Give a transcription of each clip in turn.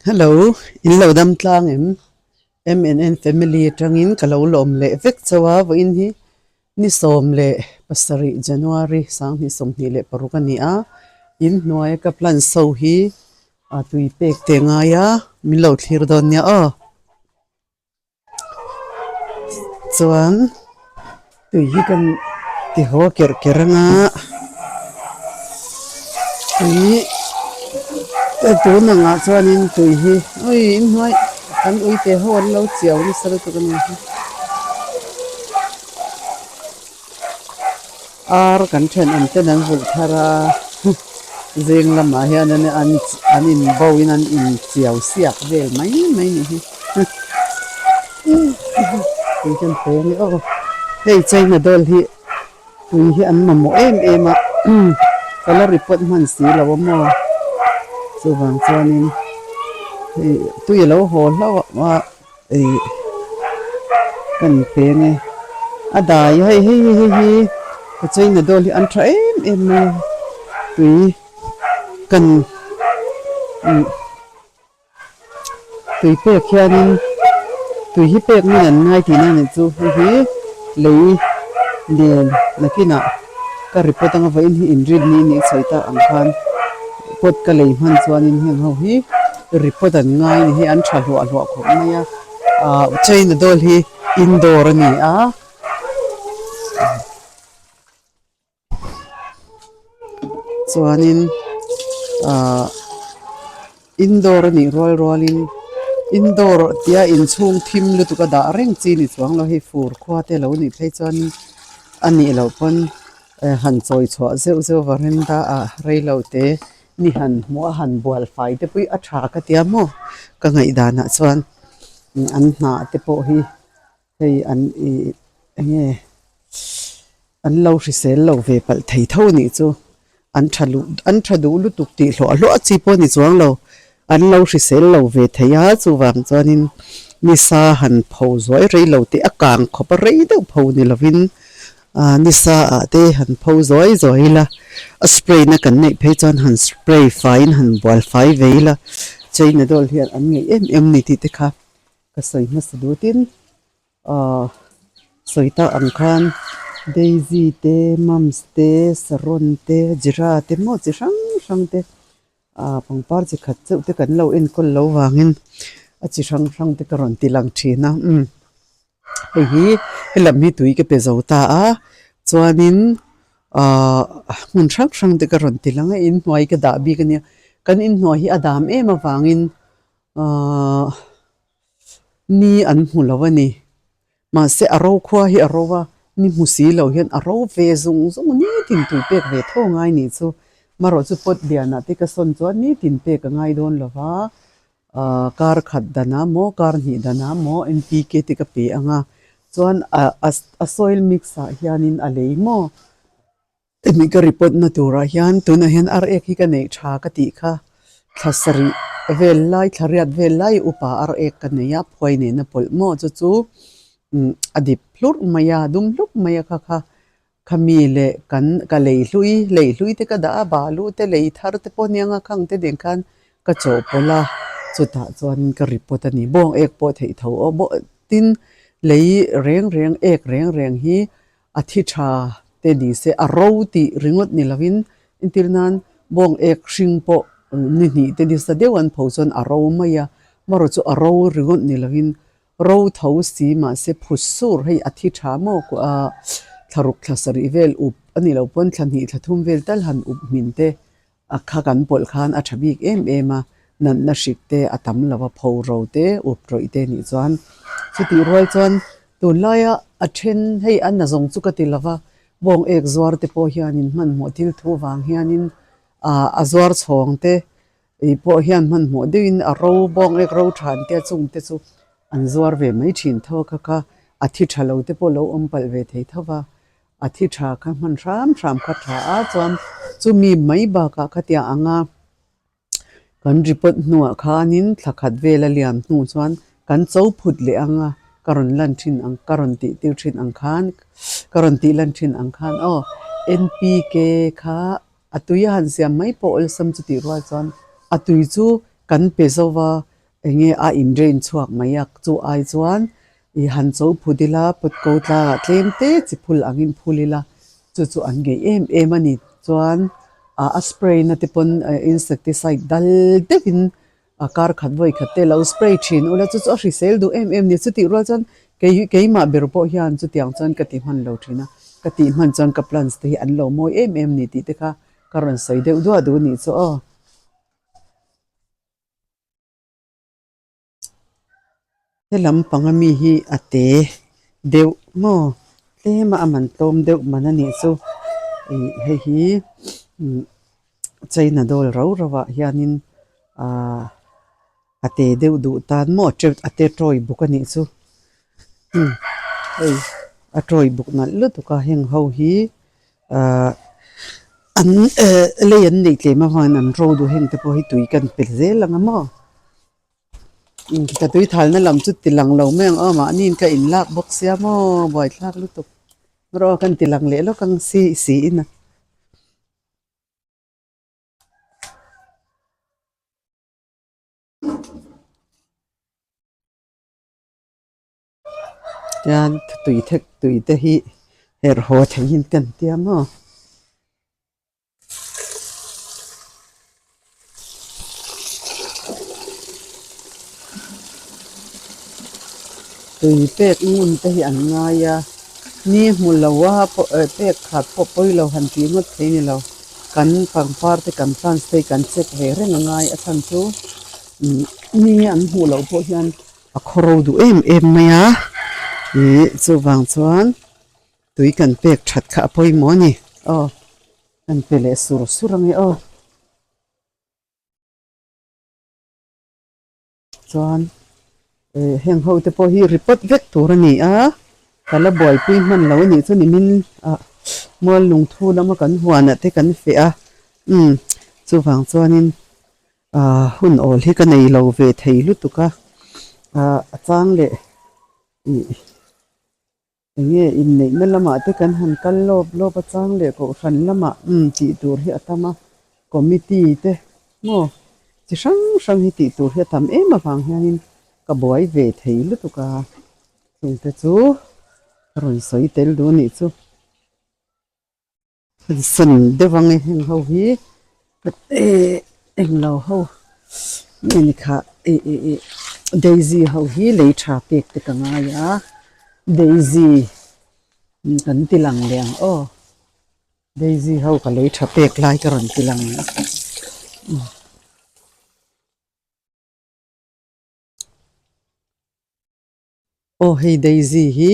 Hello, in lo dam tlang em? MNN family atangin ka lo lawm leh vek chauh a, vawiin hi ni 17 January 2026 a ni a, in hnuaia ka plan so hi a tui pek te ngai a, min lo thlir dawn nia aw. Chuan tui hi kan ti haw kerh kerh ang a tui tun angah chuanin tui hi ui inhnuai kan uite ho an lo chiau nasa lutuk a ni hi. Ar kan thenawm ten an vulh thar a zing lamah hian an an in bo in an in chiau siak vel mai mai ni hi tui hian pe a ni aw hei china doll hi tui hi an mamawh em em a ka la report hman si lo a maw chuvang chuanin hei tui a lo haw hlauh a. Ih kan peng e a dai hei hei hei hi ka china dawl hi an tha em em mai a tui kan ih tui pek hianin tui hi pek min an ngai tihna a nih chu hei hi lei nen nakinah ka report anga vawiin hi inrinni nih sawi tak ang khan pot ka lei hman chuanin heng ho hi. Report an ngai ni hi an tha hluah hluah khawp mai a ah china doll hi indoor a ni a chuanin ah indoor a nih rual rualin indoor tia inchhung thim lutuk a dah reng chi ni chuang lo hei fur khua te lo nih phei chuan a nih loh pawn han chawi chhuah zeuh zeuh varanda ah reilo te. Ni han hmuh a han bual fai te pawh hi a tha ka tia maw ka ngaihdanah chuan an hnah te pawh hi hei an ih eng nge an lo hrisel lo ve palh thei tho a nih chu an tha luh an tha duh lutuk tih hluah hluah chi pawh a ni chuang lo an lo hrisel lo ve thei a chuvang chuanin nisa han pho zuai rei lo teh a kang khawp a rei deuh pho ni lovin. Ahh nisa ah te han pho zuai zuai ila a spray na kan neih phei chuan han spray faiin han bual fai ve ila china doll hian an ngeih em em ni tih te kha ka sawi hmasa dutin ahh sawi tak ang khan daisy te mums te saron te jira te maw chi hrang hrang te ahh pangpar chi khat chauh te kan lo enkawl lo vangin a chi hrang hrang te ka rawn ti lang thin a umm. Hei hi helam hi tui ka pe zo ta a chuanin ahh hmun hrang hrang te ka rawn ti lang a inhnuai ka dah bik a nia kan inhnuai hi a dam em avangin ahh ni an hmu lo a ni mahse a ro khua hi a ro a ni hmu si lo hian a ro ve zung zung nitin tui pek ve tho ngai nih chu marawh chu pot lianah te ka sawn chuan nitin pek a ngai dawn lo va. Ahh kar khat dan ah maw kar hnih dan ah maw N_P_K te ka pe ang a chuan ah a soil mix ah hianin a lei maw hemi ka report na turah hian tunah hian ar ek hi ka neih tha ka tih kha thla sarih vel lai thla riat vel lai upa ar ek ka nei a phuai nena pawlh maw chu chu umm a dip hlurh mai a dum hluk mai a kha kha. Khami leh kan ka lei hlui lei hlui te ka dah a balu te lei thar te pawh aniang a khang te nen khan ka chawhpawlh a chutah chuan ka report a ni bawng ek pawh theih tho aw bawh tin lei reng reng ek reng reng hi a thi tha te ni se a ro tih ringawt ni lovin entir nan bawng ek hring pawh ni hnih te nisa deuh an pho chuan a ro mai a marawh chu a ro ringawt ni lovin Ro tho si mahse phut sur hei a thi tha maw ku a thlaruk thla sarih vel up a nih loh pawn thla hnih thla thum vel tal han up hmin te a kha kan pawlh khan a tha bik em em a natna hrik te a tam lo a pho ro te up rawih te nih chuan chutih rual chuan tunlaia a then hei a na zawng chu ka ti lova bawng ek zuar te pawh hianin hmanhmawh thil thu vang hianin ah a zuar chhawng te Ei pawh hian hmanhmawh deuhin a ro bawng ek ro than te a chung te chu an zuar ve mai thin tho a kha kha a thi tha lo te pawh lo awm palh ve thei tho va a thi tha kha hman hram hram kha tha a chuan chumi mai bakah khatia anga kan report hnuah khanin thla khat vel a liam hnu chuan kan cho phut leh ang a ka rawn lan thin ang ka rawn tih tir thin ang khan ka rawn tih lan thin ang khan aw N_P_K kha. A tui a han siam mai pawh awlsam chu tih rual chuan a tui chu kan pe zo va. Eng nge a in drain chhuak mai a, chu ai chuan i han cho phut ila pot ko tlangah tlem te chi phul angin phul ila chu chu an ngeih em em a ni. Chuan ah a spray na te pawn insecticide dal deuhin a kar khat vawi khat te lo spray thin ula chu chu a hrisel duh em em a ni. Chutih rual chuan kei keimah ber pawh hian chutiang chuan ka ti hman lo thin a, ka tih hman chuan ka plants te hi an lo mawi em em a ni tih te kha ka rawn sawi deuh duah duh a nih chu aw. He lampang ami hi a te deuh maw tlem a a man tlawm deuh man a nih chu ih hei hi umm china dawl rau rau ah hianin ahh a te deuh duh tan maw a te tawi bawk a nih chu umm hei a tawi bawk nalh lutuk a heng ho hi. Ahh an eh lei an neih tlem avangin an ro duh heng te pawh hi tui kan pe zel ang a maw umm ka tui thalna lam chu ti lang lo mai ang aw mahniin ka in lak bawk sia maw buaithlak lutuk erawh kan ti lang leh lawk ang si siin a. Tian tui thek tui te hi herh haw theihin kan tia maw. Tui pek ngun te hi an ngai a, ni hmu lo a pek khat pawh pawi lo han tih ngawt thei ni lo. Kan pangpar te kan plants te hi kan check ve reng a ngai a chhan chu ni an hmuh loh pawh hian A khawro duh em em mai a, ih chuvang chuan tui kan pek that kha a pawimawh a ni. Aw kan pe leh sur sur ang e aw. Chuan eh heng ho te pawh hi report vek tur a ni a, ka la buaipui hman lo a nih chu nimin ah mual lungthu lama kan huanah te kan feh a, umm chuvang chuanin Ahh hun awl hi ka nei lo ve thei lutuk a, ahh a chang leh ih eng nge inneihna lamah te kan han kal lawp lawp a chang leh kohhran lamah umm tih tur hi a tam a, committee te maw chi hrang hrang hi tih tur hi a tam em avang hianin ka buai ve thei lutuk a, chungte chu ka rawn sawi tel duh a nih chu. San deuh ang e heng ho hi eh englo ho nge ni kha ih ih ih daisy ho hi lei tha pek te ka ngai a daisy kan ti lang leh ang aw daisy ho ka lei tha pek lai ka rawn ti lang ang. Aw hei daisy hi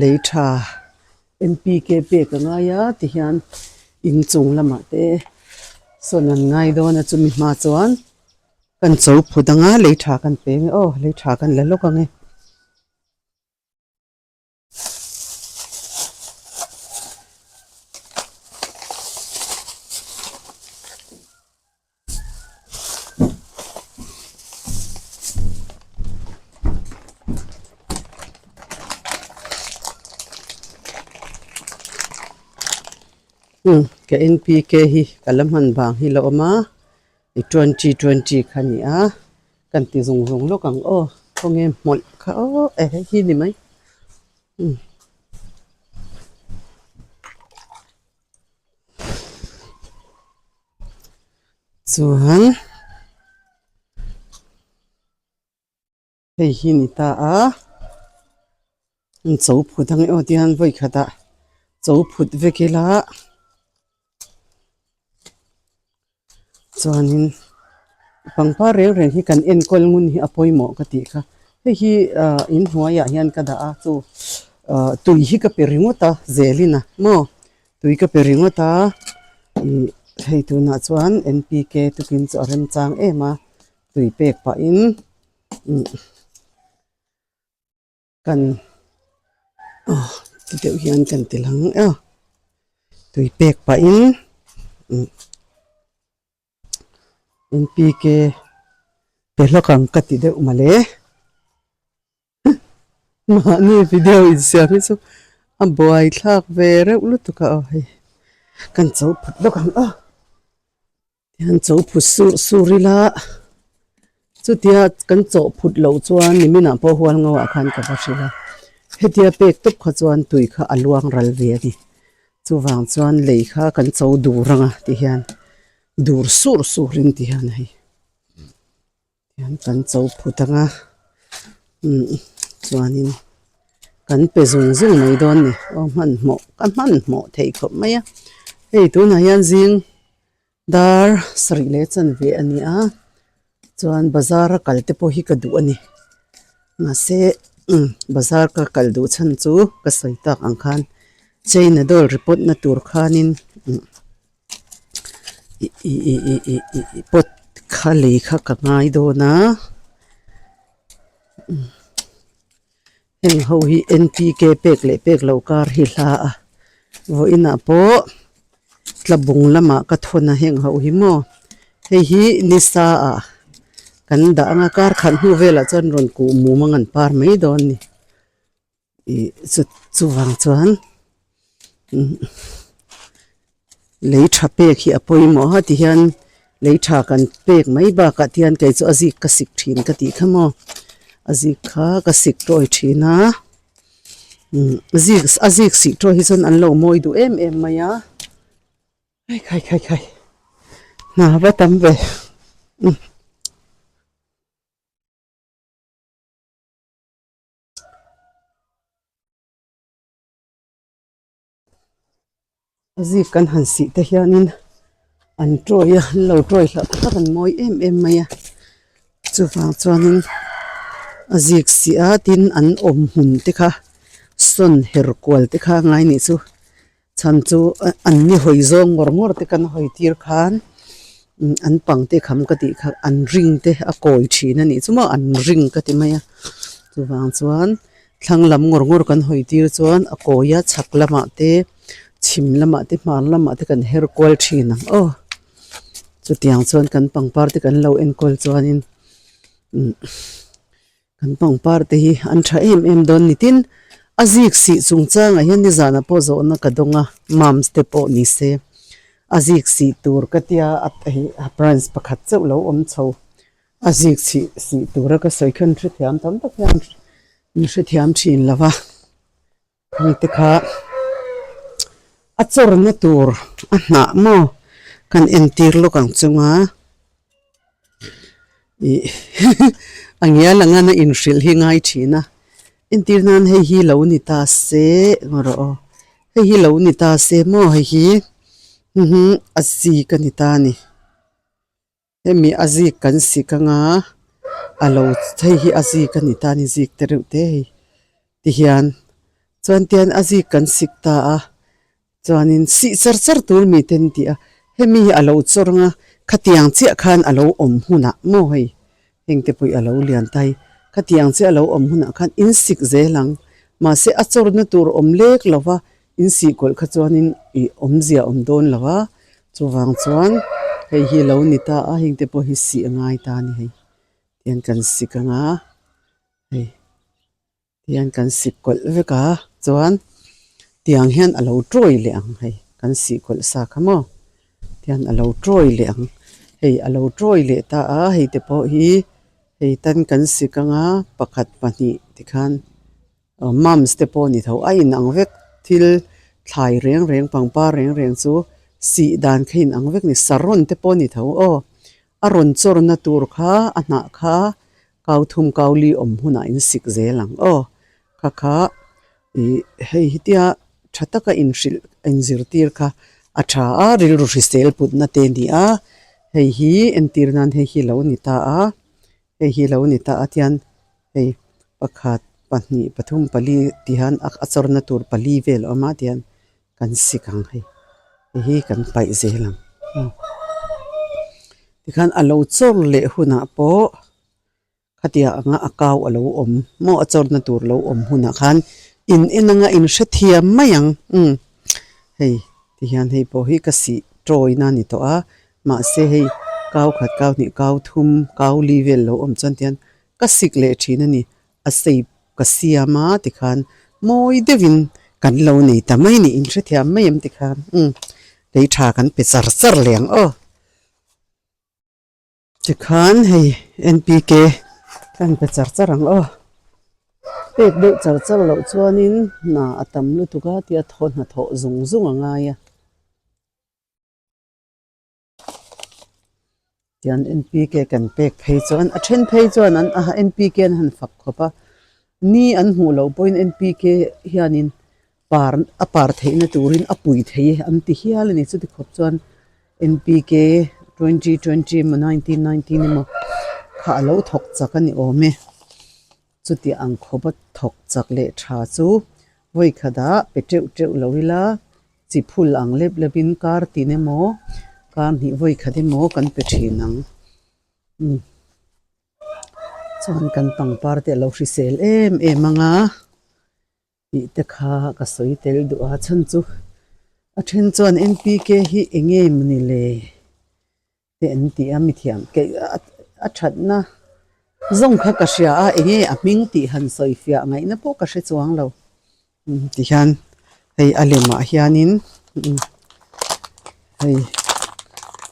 lei tha N P K pek a ngai a tihian inchung lamah te sawn an ngai dawn a chumi hma chuan kan cho phut ang a lei tha kan pe ang e aw lei tha kan la lawk ang e. Ka N P K hi ka la hman vang hi la awm a i twenty twenty kha a ni a kan ti zung zung lawk ang aw khawnge hmawlh kha aw e hei hi ni mai. Chuan hei hi ni ta a an cho phut ang e aw tihian vawi khatah cho phut vek ila chuanin pangpar reng reng hi kan enkawl ngun hi a pawimawh ka tih kha hei hi ah inhnuaiah hian ka dah a chu ah tui hi ka pe ringawt a zelin a maw. Tui ka pe ringawt a, ih hei tunah chuan N P K tukin chu a remchang em a, tui pek pahin ih kan aw ti deuh hian kan ti lang a, tui pek pahin ih N P K pe hlawk ang ka ti deuh mawle. Mahni video insiam hi chu a buai thlak ve reuh lutuk a aw hei kan cho phut lawk ang aw tihian cho phut sur sur ila. Chutia kan chawh phut loh chuan niminah pawh hual ngo ah khan ka va hrilh a, hetia pek tawp kha chuan tui kha a luang ral ve a ni. Chuvang chuan lei kha kan cho dur ang a ti hian dur sur sur in ti hian hei hian kan cho phut ang a umm chuanin kan pe zung zung mai dawn a ni aw hmanhmawh ka hmanhmawh theih khawp mai a hei tunah hian zing dar sarih leh chanve a ni a chuan bazar a kal te pawh hi ka duh a ni mahse umm bazar ka kal duh chhan chu ka sawi tak ang khan chain a dawl report na tur khanin umm ih ih ih ih ih pot kha lei kha ka ngai dawn a umm heng ho hi N P K pek leh pek loh kar hi hla a vawiinah pawh tlabung lamah ka thawn a heng ho hi maw hei hi nisa ah kan dah anga kar khat hnu velah chuan rawn kuh mum ang an par mai dawn a ni. Ih chu chuvang chuan lei tha pek hi a pawimawh a tihian lei tha kan pek mai bakah te hian kei chu a zik ka sik thin ka tih kha maw a zik kha ka sik tawi thin a zik a zik sih tawi hi chuan an lo mawi duh em em mai a khai khai khai khai hna va tam ve. A zik kan han sih te hianin an tawi a an lo tawi hlauh tak an mawi em em mai a chuvang chuanin a zik sih a tin an awm hmun te kha sawn her kual te kha ngai nih chu. Chhan chu an ni hawi zawng ngawr ngawr te kan hawi tir khan an pang te kham ka tih kha an ring te a kawi thin a nih chu maw an ring ka ti mai a chuvang chuan thlang lam ngawr ngawr kan hawi tir chuan a kawi a chhak lamah te chhim lamah te hmar lamah te kan her kual thin ang aw chutiang chuan kan pangpar te kan lo enkawl chuanin umm. Kan pangpar te hi an tha em em dawn ni tin a zik sih chungchangah hian nizanah pawh zawhna ka dawng a moms te pawh ni se a zik sih tur ka tia a hei a branch pakhat chauh lo awm chho a zik sih sih tura ka sawi khan hrethiam tam tak hian min hrethiam thin lo va heng te kha a chawrna tur a hnah maw kan entir lawk ang chunga. Ih a ngial ang a inhrilh hi ngai thin a entir nan hei hi lo ni ta se ngaw rawh aw hei hi lo ni ta se maw hei hi a zik a ni ta a ni hemi a zik kan sik anga a lo hei hi a zik a ni ta a ni zik te reuh te hei tihian chuan tian a zik kan sik ta a. Chuanin sih char char tur mi te an ti a, hemi hi a lo chawr ang a, khatiang chiah khan a lo awm hunah maw hei, heng te pawh hi a lo lian ta hi, khatiang chiah a lo awm hunah khan in sik zel ang, mahse a chawrna tur awm lek lo va, in sih kawlh kha chuanin ih awmzia awm dawn lo va, chuvang chuan hei hi a lo ni ta a, heng te pawh hi sih a ngai ta a ni hei, tihian kan sik ang a hei. Tihian kan sik kawlh vek a chuan tiang hian a lo tawi leh ang hei kan sih kawlh sa kha maw tihian a lo tawi leh ang hei a lo tawi leh ta a hei te pawh hi hei tan kan sik anga pakhat pahnih tikhan aw mums te pawh a ni tho a inang vek thil thlai reng reng pangpar reng reng chu sih dan kha inang vek a ni saron te pawh a ni tho aw a rawn chawrna tur kha a hnah kha. Kau thum kau li awm hunah in sik zel ang aw. Kha kha ih hei hi tia tha taka inhrilh inzirtir kha a tha a rilru hrisel putna te a ni a hei hi entir nan hei hi lo ni ta a hei hi lo ni ta a tian hei pakhat pahnih pathum pali tihian a chawrna tur pali vel a awm a tihian kan sik ang hei hei hi kan paih zel ang tikhan a lo chawr leh hunah pawh khatia anga a kau a lo awm maw a chawrna tur lo awm hunah khan in en anga in hrethiam mai ang umm hei tihian hei pawh hi ka sih tawina a ni tawh a mahse hei kau khat kau hnih kau thum kau li vel lo awm chuan tihian ka sik leh thin a ni. A shape ka siam a tikhan mawi deuhin kan lo nei ta mai ni in hrethiam mai em tikhan umm lei tha kan pe char char leh ang aw. Tikhan hei NPK kan pe char char ang aw. Pek deuh char char loh chuanin hna a tam lutuk a tia thaw hnathawh zung zung a ngai a. Tian NPK kan pek phei chuan a then phei chuan an aha NPK an han fak khawp a, ni an hmuh loh pawhin NPK hianin par a par theihna turin a pui thei e an ti hial a ni. Chuti khawp chuan NPK 2020 emaw 1919 emaw kha a lo thawk chak a ni awm e. Chuti ang khawpa thawk chak leh tha chu vawi khatah pe teuh teuh lo ila chi phul ang lep lepin kar tin emaw kar hnih vawi khat emaw kan pe thin ang. Umm chuan kan pangpar te a lo hrisel em em ang a. Tih te kha ka sawi tel duh a, chhan chu a then chuan NPK hi eng nge mawni le te an ti a, mithiam keih a thatna zawng kha ka hria a, eng nge a hming tih han sawi fiah ngaihna pawh ka hre chuang lo ti hian hei a lemah hianin hei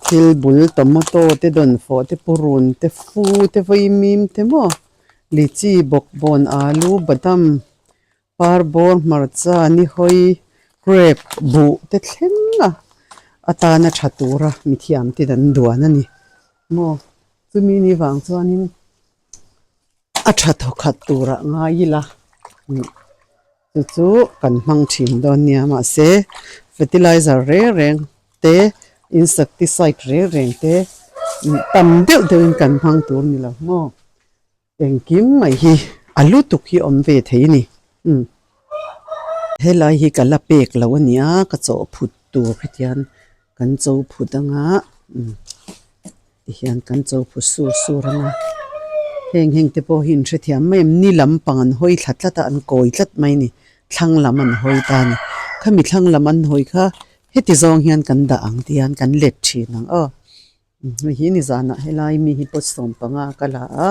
thil bul tomato te dawnfawh te purun te fu te vaimim te maw. Lichi, bawkbawn, alu, badam, parbawr, hmarcha, nihawi, grape, buh te thleng a atana tha tura mithiam ten an duan a ni maw? Chumi ni vang chuanin a tha thawkhat turah ngai ila chu chu kan hmang thin dawn nia mahse fertilizer reng reng te insecticide reng reng te tam deuh deuhin kan hmang tur ni lo maw engkim mai hi a lutuk hi awm ve thei a ni umm helai hi ka la pek lo a nia ka chawh phut tur hetiang kan cho phut anga umm tihian kan cho phut sur sur anga heng heng te pawh hi in hrethiam mai em ni lampang an hawi thla tlat a an kawi tlat mai a ni thlang lam an hawi ta a ni khami thlang lam an hawi kha Heti zawng hian kan dah ang ti hian kan let thin ang aw. Hei hi nizanah helai mi hi pot 15 ka la a,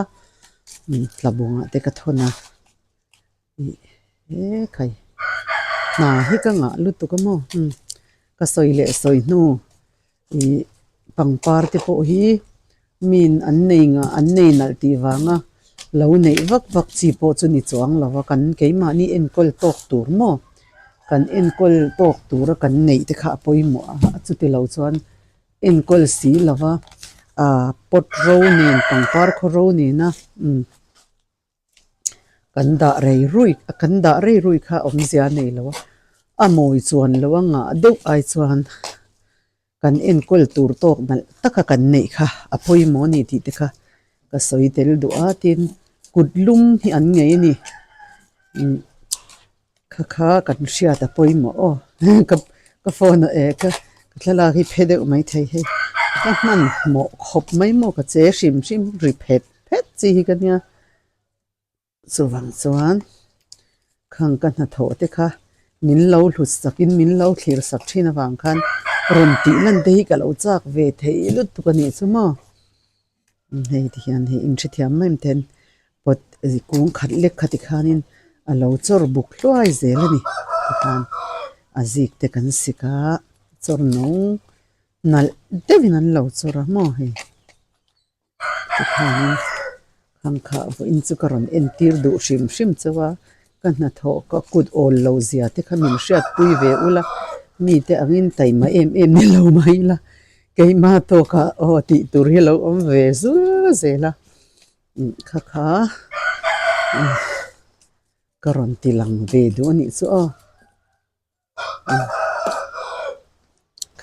tlabungah te ka thawn a. Ih he khai hna hi ka ngah lutuk a maw ka sawi leh sawi hnu ih pangpar te pawh hi min an nei ngah an nei nalh tih vanga lo neih vak vak chi pawh chu ni chuang lo va kan keimahni enkawl tawk tur maw kan enkawl tawk tura kan neih te kha a pawimawh a chuti lo chuan enkawl si lo va ah pot ro nen pangpar khaw ro nena umm kan dah rei rui kan dah rei rui kha awmzia a nei lo a a mawi chuan lo a ngah deuh ai chuan. Kan enkawl tur tawk nalh taka kan neih kha a pawimawh a ni tih te kha ka sawi tel duh a tin kut lum hi an ngei a ni umm kha kha kan hriat a pawimawh aw ka ka phone ah eh ka thlalak hi phe deuh mai thei hei ka hmanhmawh khawp mai maw ka che hrim hrim ri phet phet chi hi ka nia. Chuvang chuan khang ka hnathawh te kha min lo hlut sakin min lo thlir sak thin avang khan rawn tih lan te hi ka lo chak ve thei lutuk a nih chu maw. Hei ti hian hei inhrethiam mai ten pot kung khat lek kha tikhanin a lo chawr buk hluai zel a ni tikhan a zik te kan sik a chawr no nalh deuhin an lo chawr a maw hei. Tikhanin khangkhah vawiin chu ka rawn entir duh hrim hrim chauh a, ka hnathawh ka kut awl lo zia te kha min hriatpui ve ula, mite angin taima em em ni lo mai ila, keimah tawkah aw tih tur hi lo awm ve zul zel a, kha kha ka rawn ti lang ve duh a nih chu aw.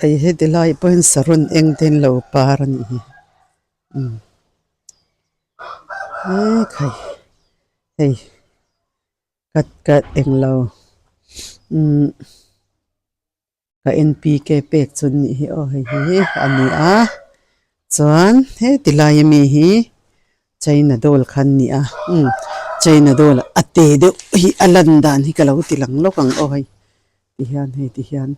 Hei heti lai pawhin saron eng te an lo par a nih hi umm hekhai hei kat kat englo umm ka N_P_K pek chu an nih hi aw hei hi a ni a chuan heti lai ami hi China doll kha an ni a umm China doll a te deuh hi a lan dan hi ka lo ti lang lawk ang aw hei ti hian hei ti hian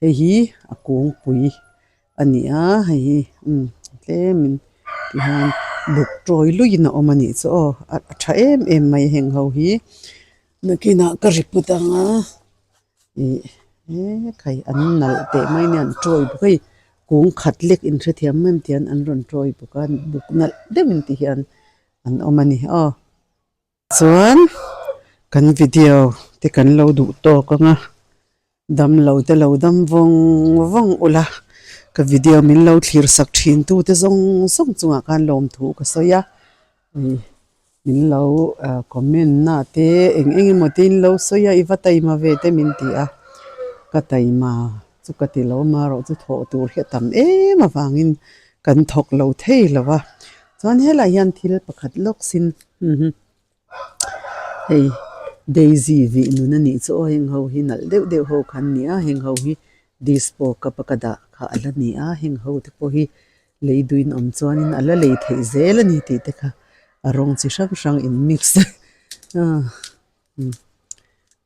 hei hi a kungpui a ni a hei hi umm tlemin ti hian buk tawi luiin a awm a nih chu aw a tha em em mai heng ho hi nakinah ka ri put ang a ih hekhai an nalh teh mai nia an tawi bawk hei. Kung khat lek inhrethiam em tian an rawn tawi bawk a buk nalh deuhin ti hian an awm a ni aw. Chuan kan video te kan lo duh tawk ang a dam lo te lo dam vawng vawng ula ka video min lo thlir sak thin tu te zawng zawng chungah khan lawmthu ka sawi a. Min lo comment na te eng eng emaw te in lo sawi a i va taima ve te min ti a ka taima chu ka ti lo marawh chu thawh tur hi a tam em avangin kan thawk lo thei lo a chuan helaiah hian thil pakhat lawk sin hei daisy vih nun a nih chu aw heng ho hi nalh deuh deuh ho kha an ni a heng ho hi dispo cup a ka dah kha a la ni a heng ho te pawh hi. Lei duin awm chuanin a la lei theih zel a ni tih te kha a rawng chi hrang hrang in mix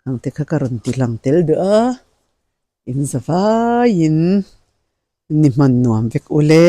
ang te kha ka rawn ti lang tel duh a in za vaiin ni hman nuam vek ule.